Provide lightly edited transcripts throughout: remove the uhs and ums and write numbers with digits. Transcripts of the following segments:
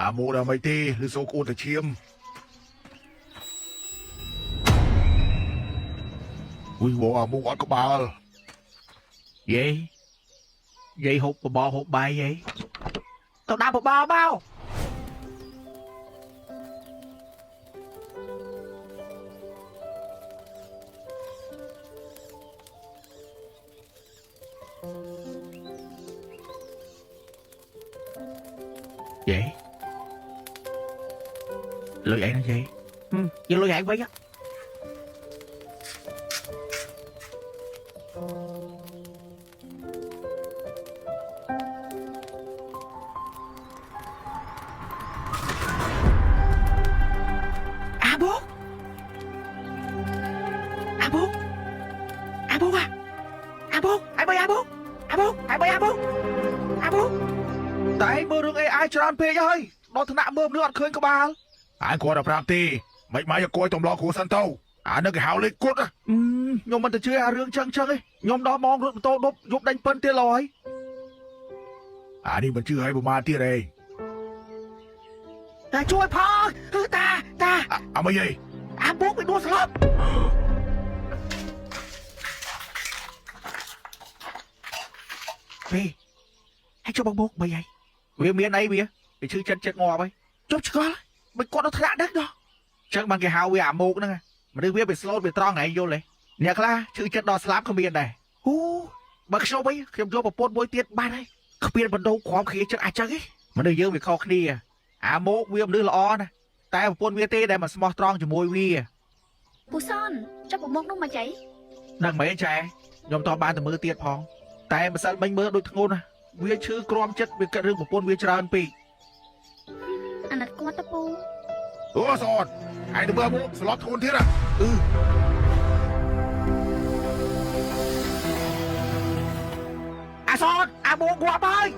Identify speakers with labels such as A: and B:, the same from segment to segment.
A: អាមូដល់មិនទេឬសូក្អួតតែឈាមอุ้ยวអាមូអត់ក្បាល
B: យាយយាយហូបបបរហូបបាយយាយទៅដាក់បបរមកយាយលុយឯងណាយាយយកលុយឯងវិញអាបុកអាបុកអាបុកអាបុកអាបុកអាបុកអាបុកអាបុកអាបុកអាបុកតែមើលរឿង AI ច្រើនពេកហើយដល់ថ្នាក់មើលមនុស្សអត់ឃើញក្បាល
A: អញគាត់តែប្រាប់ទេមិនមកយកគួយតំឡងគ្រូសិនទៅអានឹងគេហៅលេខគុត
B: ខ្ញុំមិនទៅជឿអារឿងចឹងចឹងឯងខ្ញុំដល់ម៉ោងរត់ម៉ូតូដប់យប់ដេញពិនទៀតឡើយ
A: អានេះមិនជឿឲ្យប្រមាណទៀតឯង
B: តាជួយផងតាតា
A: អាមិនអី
B: អាបុកវាដួលស្លាប់ពេលហើយចុះបងបុកបីហើយវាមានអីវាវាឈឺចិត្តចិត្តងាប់ហើយជប់ឆ្កល់មិនគាត់ដល់ថ្នាក់ដឹងដល់ចឹងបានគេហៅវាអាម៉ោកហ្នឹងមនុស្សវាវាស្លូតវាត្រង់ឯងយល់ទេអ្នកខ្លះឈឺចិត្តដល់ស្លាប់ក៏មានដែរអូបើខ្ញុំវិញខ្ញុំយកប្រពន្ធមួយទៀតបានហើយគ្មានបណ្ដោក្រមគ្នាចិត្តអាចចឹងឯងមនុស្សយើងវាខុសគ្នាអាម៉ោកវាមនុស្សល្អណាស់តែប្រពន្ធវាទេដែលមិនស្មោះត្រង់ជាមួយវា
C: ពូសនចុះប្រមុខនោះមកចៃ
B: ដឹងមែនចែខ្ញុំតបានតែមើលទៀតផងតែម្សិលមិញមើលដូចធ្ងន់ណាវាឈឺក្រំចិត្តវាគិតរឿងប្រពន្ធវាច្រើនពេក
C: អាណិតគាត់ទៅពូ
A: អូសអត់ឯងទៅមើលមកស្លាប់ធ្ងន់ទៀត
B: អឺអាសនអាបូងាប់ហើយ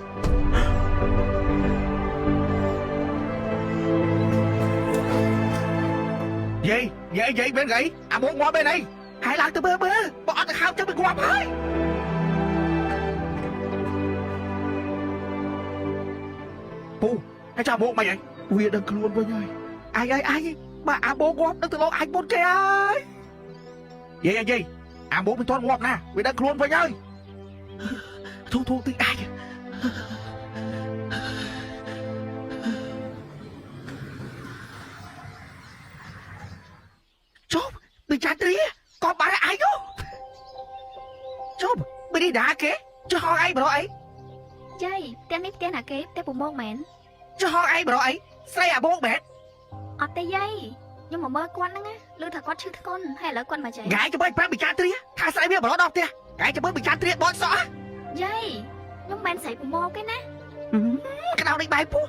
B: យាយយាយយាយមែនអីអាបូងាប់មែនអីហើយឡើងទៅមើលមើលបើអត់ទៅខោចឹងវាងាប់ហើយពូហើយចាំមកមិនអីវាដឹងខ្លួនវិញហើយអាយអាយអាយបើអាបូងាប់នឹងទៅលោកអាចមុនគេហើយយាយយាយអាបូមិនទាន់ងាប់ណាវាដឹងខ្លួនវិញហើយធូធូតិចអាចជប់បិចាត្រាក៏បាត់អាយនោះជប់បិនេះដាគេចុះហងឯងបរោអី
C: ចៃផ្ទះនេះផ្ទះណាគេផ្ទះពូមកមែន
B: ចុះហងឯងបរោអីស្រីអាបូមែន
C: អត់ទេយាយខ្ញុំមកមើលគាត់ហ្នឹងណាឮថាគាត់ឈឺធ្ងន់ហើយឥឡូវគាត់មកចៃ
B: ថ្ងៃចាំប្រាប់បិចាត្រាថាស្រីវាបរោដល់ផ្ទះថ្ងៃចាំបិចាត្រាបនសក់
C: យាយខ្ញុំមិនស្រីពូមកទេណា
B: ក្តៅនេះបាយពោះ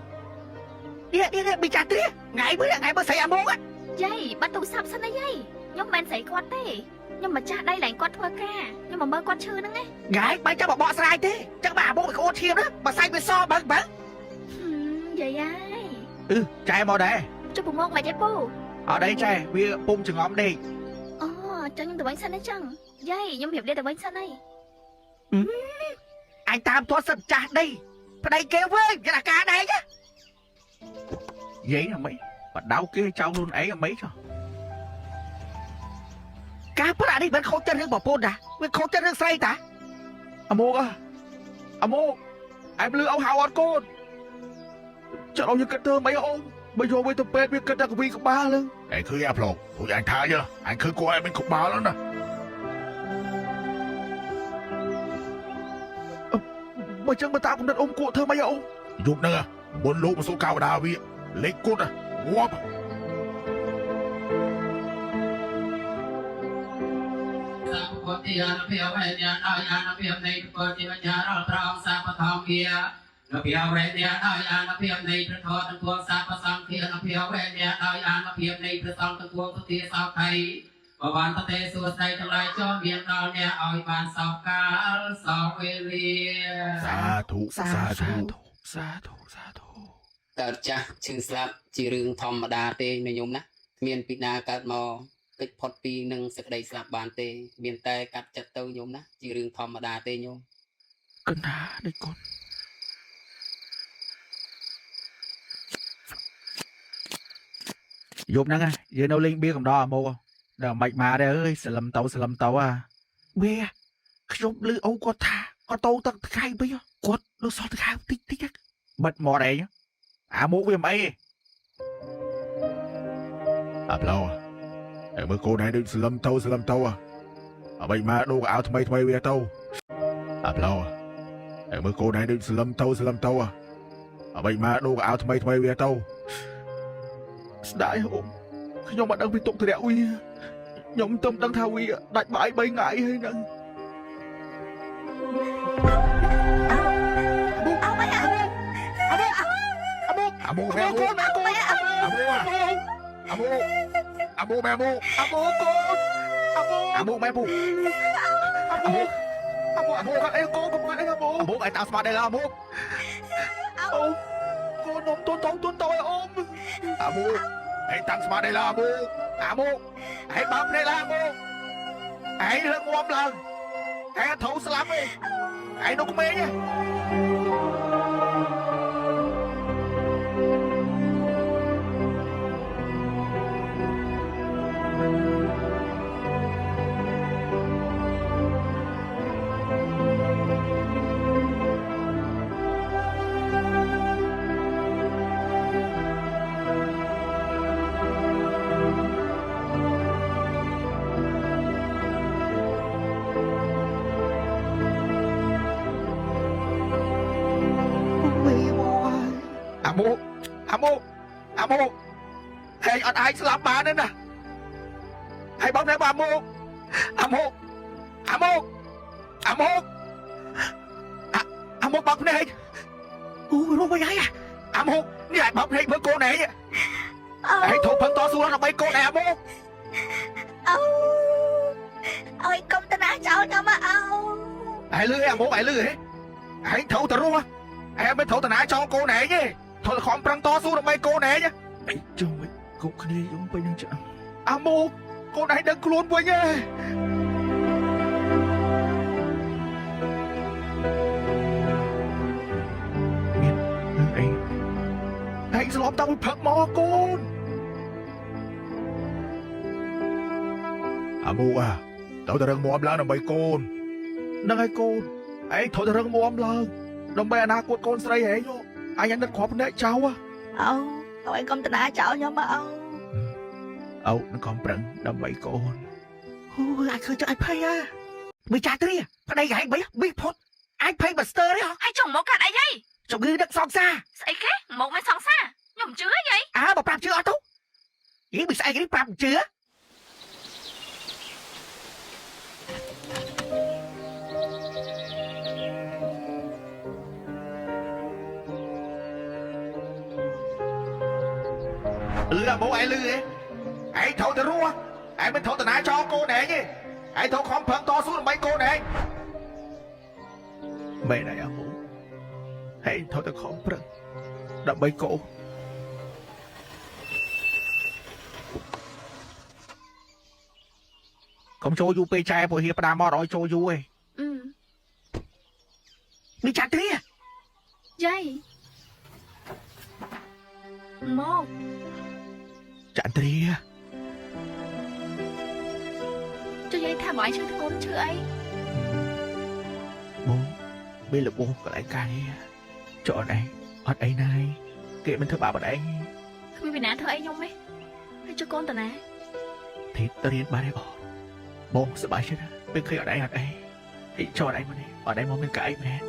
B: នេះនេះបិចាត្រាថ្ងៃមើលថ្ងៃមើលស្រីអាម៉ូ
C: យាយបាត់ទូរស័ព្ទសិនណាយាយខ្ញុំមិនស្រីគាត់ទេខ្ញុំម្ចាស់ដីឡើងគាត់ធ្វើការខ្ញុំមកមើលគាត់ឈឺហ្នឹងណា
B: ថ្ងៃបាយចាំបបកស្រាយទេចឹងបើអាម៉ូវាក្អូតឈាមណាបើសាច់វាសបើបើ
C: យាយហើយ
B: អឺចែមកដែរ
C: ចុះពូមកមកចៃពូ
B: អត់អីចែវាពុំចងំដេក
C: អូចឹងខ្ញុំទៅវិញសិនណាចឹងយាយខ្ញុំរៀបលាទៅវិញសិនហើយ
B: អញតាមទាត់សិតចាស់ដីប្តីគេវិញយ៉ាងអាការដែរចាយាយណាមិនបដៅគេចោលខ្លួនឯងអីមិនចុះការប្រាក់នេះមិនខូចចិត្តរឿងប្រពន្ធណាវាខូចចិត្តរឿងស្រីតាអាម៉ូអាម៉ូអែមលឺអោហៅអត់កូនចុះយើងគិតទៅមិនអូបើយកវាទៅពេទ្យវាគិតតែកវីក្បាលហ្នឹង
A: ឯងឃើញអាប្លុកពួកឯងថាយើឯងឃើញគាត់ឯងមានក្បាលហ្នឹងណា
B: បើចឹងបើតាមកំណត់អ៊ំគក់ធ្វើម៉េចអូ
A: យប់ហ្នឹងមុនលោកមកសូកៅដាវាលេខគុតងាប់
D: ពុទ្ធិអនុភាពវេញាដោយអនុភាពនៃពុទ្ធិបញ្ញាដល់ត្រង់សាពធម្មានុភាពវេញាដោយអនុភាពនៃព្រះធម៌ទាំងពួងសាពសង្ឃានុភាពវេញាដោយអនុភាពនៃព្រះសង្ឃទាំងពួងទុតិសោខៃបវន្តទេសួស្តីទាំងឡាយចូលមានដល់អ្នកឲ្យបានសោកកាលសោវេលា
A: សាធុសាធុ
B: សាធុសាធុ
D: កើតចាស់ឈឺស្លាប់ជារឿងធម្មតាទេញោមណាគ្មានពីណាកើតមកកិច្ចផុតពីនឹងសេចក្តីស្លាប់បានទេមានតែកាត់ចិត្តទៅញោមណាជារឿងធម្មតាទេញោមក
B: ណ្ណាដូចកូន យប់ហ្នឹងយើងនៅលេងបៀកំដរអាមកដល់មិនមកទេអើយសលឹមទៅសលឹមទៅអាបៀខ្ញុំឮអូគាត់ថាគាត់តោទឹកថ្ងៃវិញគាត់នៅសល់ទឹកខៅតិចតិចបិទមាត់ឯងអាមកវាមិនអី
A: អាប្លោឯមើលកូនឯងដូចសលឹមទៅសលឹមទៅអ្វីមកដូរកៅថ្មីថ្មីវាទៅអាប្លោឯមើលកូនឯងដូចសលឹមទៅសលឹមទៅអ្វីមកដូរកៅថ្មីថ្មីវាទៅ
B: ស្ដាយអូខ្ញុំមិនដឹងពីទុកទរៈវាខ្ញុំទៅដឹងថាវាដាច់បាយ3ថ្ងៃហើយហ្នឹង
A: អាមកអាមកអាមកអាមកអាមកអាមក
B: អាមកកូនអាមក
A: អាមកម៉ែពូ
B: អាមកអាមកអាមកអីកូនកុំអីអាមក
A: អាមកឯតាស្មាតដែរអាមក
B: អូកូននំទួនតងទួនតយអូម
A: អាមកឯតាំងស្មាតដែរអាមក
B: អាមកឯបើភ្នែកឡាអាមកឯងរឹងមាំឡើងឯធូរស្លាប់ឯងឯនោះក្មេងអាមកអាមកអាមកហែងអត់អាចស្លាប់បានទេណាហើយបងណែអាមកអាមកអាមកអាមកអាមកបើកភ្នែកអូរស់វិញហើយអាមកនេះឲ្យបើកភ្នែកមើលកូនឯងឯងធំផឹងតស៊ូដើម្បីកូនឯងអាមក
C: អូឲ្យកុំតាណាចោលខ្ញុំមកអូ
B: ឯងលឺអាមកឯងលឺហ៎ឯងត្រូវតែរស់ឯងមិនត្រូវតាណាចោលកូនឯងទេត្រូវតែខំប្រឹងតស៊ូដើម្បីកូនឯងអីជុំវិញគ្រប់គ្នាយំពេញនឹងឆ្អឹងអាមកកូនឯងដឹងខ្លួនវិញហ៎មាននឹងអីឯងស្លប់តាំងពីព្រឹកមកកូន
A: អាមកអាត្រូវតែរឹងមាំឡើងដើម្បីកូន
B: នឹងហើយកូនឯងត្រូវតែរឹងមាំឡើងដើម្បីអនាគតកូនស្រីឯងអញអាណិតគ្រាប់ភ្នែកចៅ
C: អូឲ្យកុំតាណាចោលខ្ញុំមកអូ
B: អូនឹងខំប្រឹងដើម្បីកូនអូយអាចឃើញចុះអាចភ័យអាមីចាទ្រាប្តីឯងបីប៊ីផុតអាចភ័យបាស្ទ័រទេហ៎
C: ហើយចុងមកកាត់អីហី
B: ជំងឺដឹកសងសា
C: ស្អីគេមកមិនសង្សារខ្ញុំជឿហី
B: អើបើប្រាប់ជឿអត់ទៅយីពីស្អែកនេះប្រាប់ជឿលឺអាមកឯងលឺឯងឯងត្រូវតែរស់ឯងមិនត្រូវតាណាចោលកូនឯងទេឯងត្រូវខំប្រឹងតស៊ូដើម្បីកូនឯងមែនហើយអាមកឯងត្រូវតែខំប្រឹងដើម្បីកូនកុំចូលយូរពេកចែព្រោះហៀផ្ដាំមកឲ្យចូលយូរឯង
C: អឺ
B: នេះចាត់ទ្រា
C: យាយមក
B: ចាត់ទ្រា
C: ចុះយាយថាបងឯងឈឺធ្ងន់ឈឺអី
B: បងមានរបួសកន្លែងការងារចុះអត់ឯងអត់អីណាយគេមិនធ្វើបាបអត់ឯង
C: គ្មានវិណាធ្វើអីខ្ញុំទេហើយចុះកូនតាណា
B: ធីតរៀនបានទេអូបងសប្បាយចិត្តណាស់ពេលឃើញអត់ឯងអត់អីអីចុះអត់ឯងមកនេះអត់ឯងមកមានកៅអីមែន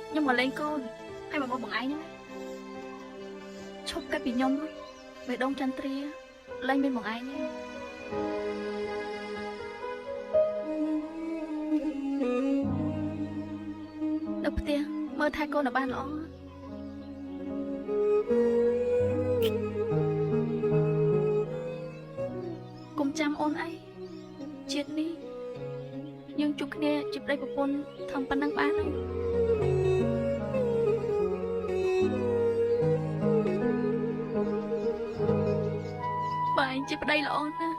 C: ខ្ញុំមកលេងកូនហើយមកមកបងឯងហ្នឹងណាឈប់កាត់ពីខ្ញុំបេះដូងចន្ទ្រាលែងមានបងឯងទេនៅផ្ទះមើលថែកូនឲ្យបានល្អកុំចាំអូនអីជាតិនេះយើងជួបគ្នាជាប្តីប្រពន្ធធ្វើប៉ុណ្ណឹងបានហើយ បើឯងជាប្តីល្អណាស់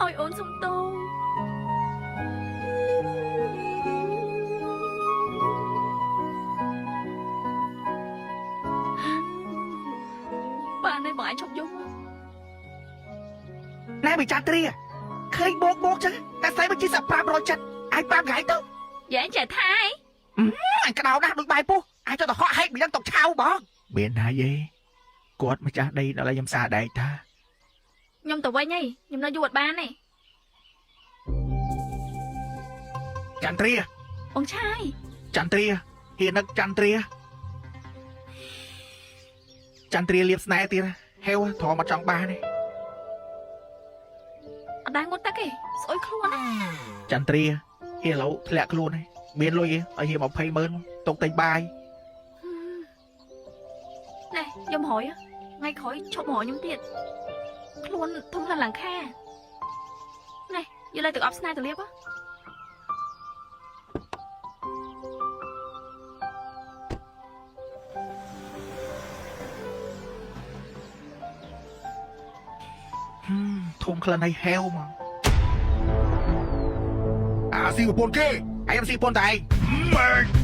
C: ឲ្យអូនសុំទោស
B: ពីចន្ទ្រាឃើញបោកបោកចឹងតែស្អីមកជីសា500ចិត្តឯង5ថ្ងៃទៅ
C: យាយចេះថាឯង
B: អញក្តៅណាស់ដូចបាយពុះឯងចុះទៅហក់ហែកមិនដឹងតុកឆៅបងមានណាយេគាត់ម្ចាស់ដីដល់ឲ្យខ្ញុំសារដែកថា
C: ខ្ញុំទៅវិញហីខ្ញុំនៅយូរអត់បានទេ
B: ចន្ទ្រា
C: បងឆាយ
B: ចន្ទ្រាហ៊ាននឹកចន្ទ្រាចន្ទ្រាលៀបស្នេហ៍ទៀតហេវទ្រាំអត់ចង់បានទេ
C: អត់ដែរងត់ទឹកទេស្អុយខ្លួនណា
B: ចន្ទ្រាហ៊ានឡូវធ្លាក់ខ្លួនហើយមានលុយឲ្យហ៊ាន20ម៉ឺនទុកទិញបាយ
C: ណែខ្ញុំរយថ្ងៃក្រោយឈប់មករកខ្ញុំទៀតខ្លួនធំឡើងឡើងខាណែយកលើទឹកអប់ស្នេហ៍ទៅលាបហ៎
B: ធំក្លិនឲ្យហេវមក
A: អាស៊ីប្រពន្ធគេ
B: ឯងស៊ីពន្ធតែឯង
A: មែន